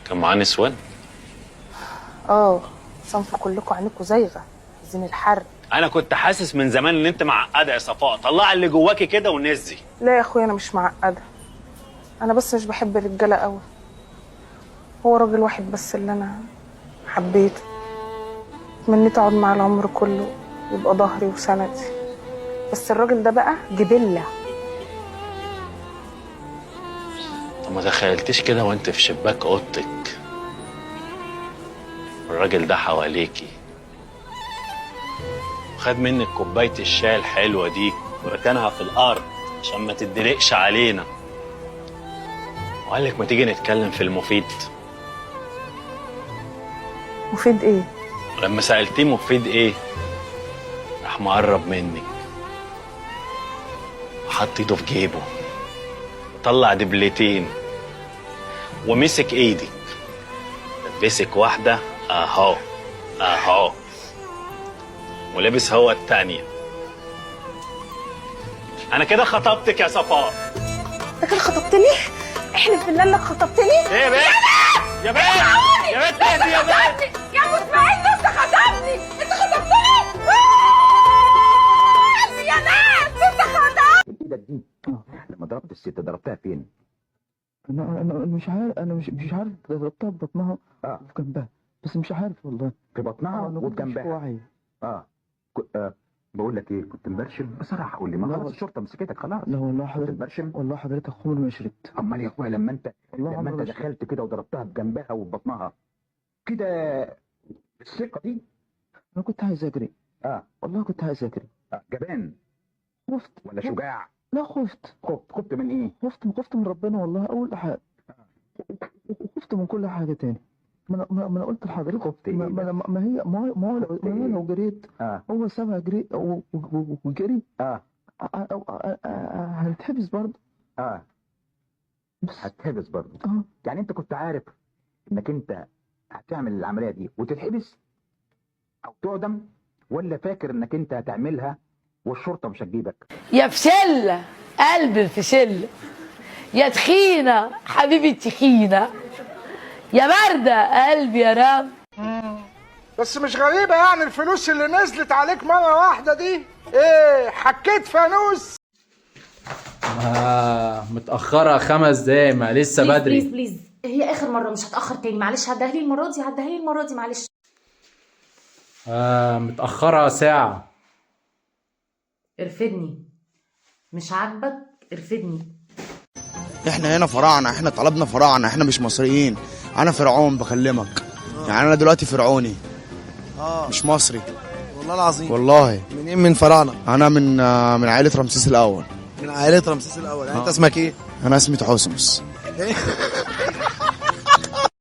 كان معاه نسوان؟ اه، صنف كلكم عينكم زايغه، عايزين الحرق. انا كنت حاسس من زمان ان انت معقدة يا صفاء، طلع اللي جواكي كده ونزي. لا يا اخويا، انا مش معقدة، انا بس مش بحب الرجالة قوي. هو راجل واحد بس اللي انا حبيته، تمنيت اقعد معاه العمر كله، يبقى ظهري وسندي. بس الراجل ده بقى جبله. طب ما تخيلتيش كده وانت في شباك اوضتك الراجل ده حواليكي، وخد منك كوباية الشاي الحلوة دي وركنها في الارض عشان ما تدلقش علينا، وقال لك ما تيجي نتكلم في المفيد؟ مفيد ايه؟ لما سألتيه مفيد ايه راح مقرب منك وحط ايده في جيبه وطلع دبلتين ومسك ايدك، لبسك واحدة اهو اهو، ولبس هو التانية. انا كده خطبتك يا صفاء. انت كده خطبتني؟ احلف بالله انك خطبتني. ايه يا بنت؟ يا بنت يا بنت اهدي يا بنت. يا ابو اسماعيل انت خطبتني، انت خطبتني يا ناس، انت خطبتني. ايدك دي لما ضربت الست ضربتها فين؟ انا مش عارف، انا مش عارف، ضربتها ببطنها وفي جنبها، بس مش عارف والله. في بطنها انا كنت مش وفي جنبها. واعي. بقول لك ايه، كنت مبرشم بصراحة، قول لي. ما خلاص الشرطة مسكتك خلاص. لا والله حضرتك كنت مبرشم؟ والله حضرتك خمر ما شربت. امال يا اخويا لما انت والله لما انت دخلت كده وضربتها بجنبها وببطنها كده الثقة دي. انا كنت عايز اجري. والله كنت عايز اجري. جبان. خفت. ولا شجاع؟ لا خفت. خفت من ايه؟ خفت من ربنا والله اول حاجة، وخفت من كل حاجة تاني. ما انا قلت لحضرتك خفت ايه؟ ما هي ما هو لو جريت هو سابها جري وجري هنتحبس برضه. بس هتحبس برضه. يعني انت كنت عارف انك انت هتعمل العملية دي وتتحبس او تعدم، ولا فاكر انك انت هتعملها والشرطة مش هتجيبك؟ يا فشله قلب الفشله، يا تخينة حبيبي تخينة، يا باردة قلبي يا رب. بس مش غريبة يعني الفلوس اللي نزلت عليك مرة واحدة دي؟ ايه حكيت فانوس؟ متأخرة 5 دقايق، ما لسه بدري. please please، هي آخر مرة، مش هتأخر تاني، معلش. عدها لي المرة دي، عدها لي المرة دي، معلش. متأخرة ساعة. ارفدني، مش عاجبك ارفدني. احنا هنا فراعنة، احنا طلبنا فراعنة، احنا مش مصريين. انا فرعون بكلمك، يعني انا دلوقتي فرعوني. مش مصري. والله العظيم. والله. منين من فراعنة؟ انا من عائلة رمسيس الاول. من عائلة رمسيس الاول. يعني انت اسمك ايه؟ انا اسمي تحوسمس.